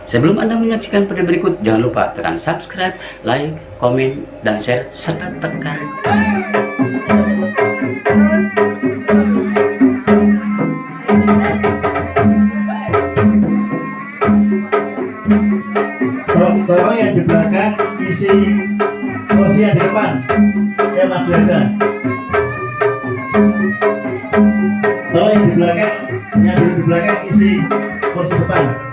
Sebelum Anda menyaksikan video berikut, jangan lupa tekan subscribe, like, komen, dan share, serta tekan. Tolong yang di belakang isi kursi yang di depan. Ya, maju aja. Tolong yang di belakang, yang duduk di belakang isi kursi depan.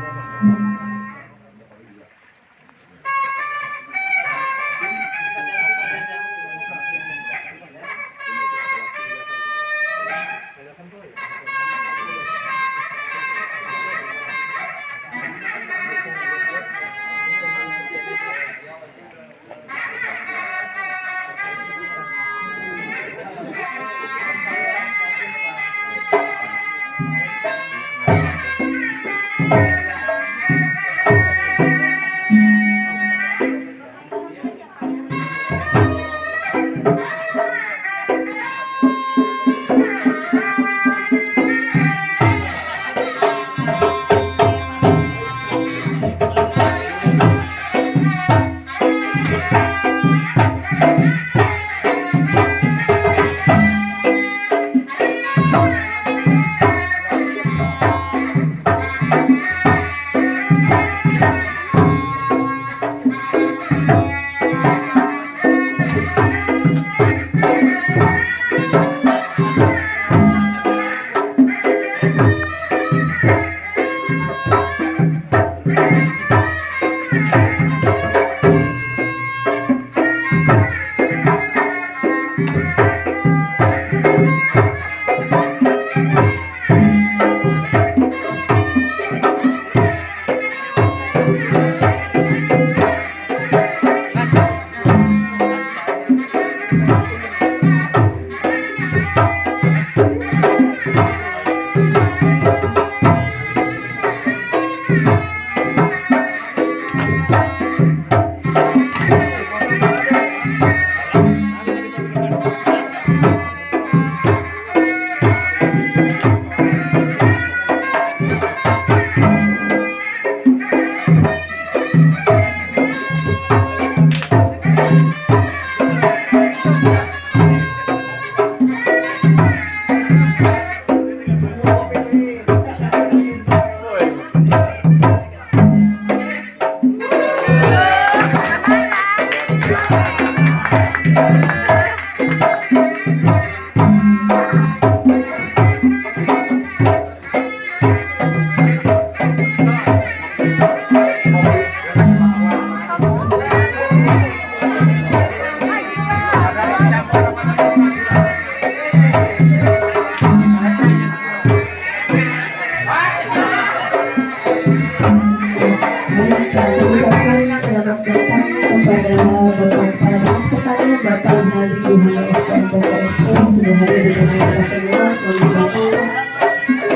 Selamat datang kepada Bapak Kepala Dinas Pertanian, Bapak Zali Yohana SPMPTSP, sudah hadir di tengah kita semua. Selamat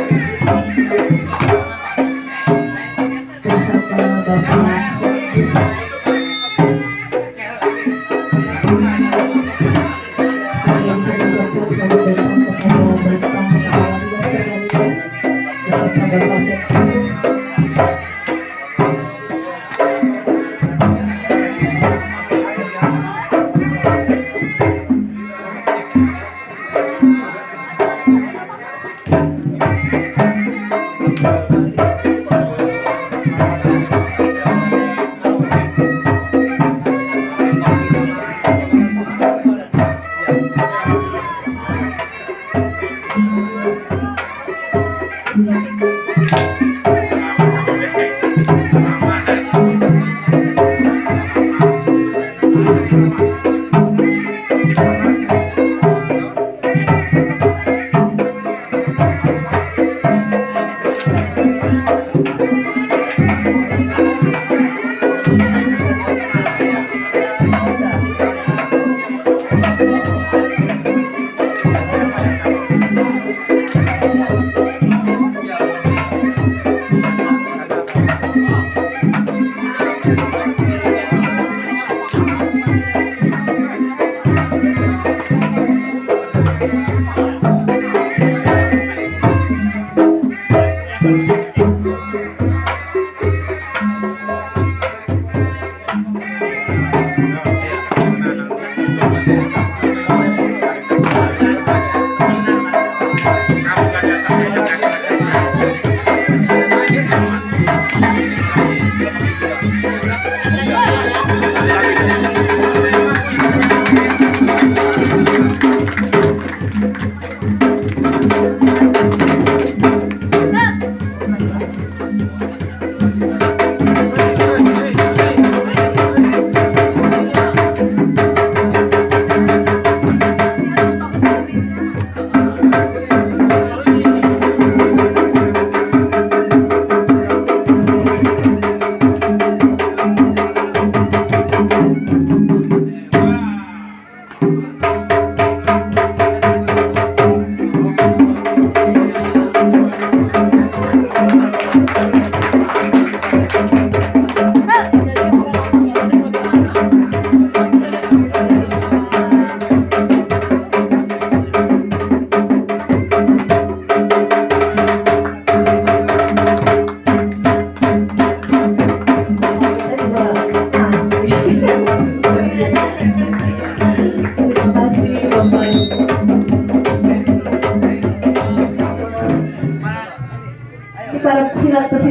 datang bersama Bapak Sekdis. Yang kami ucapkan selamat datang kepada Bapak Kepala Dinas Pertanian beserta Bapak Sekdis.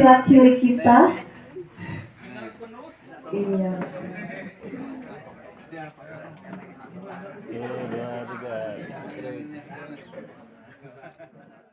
pesilat cilik kita. Iya. 1, 2, 3.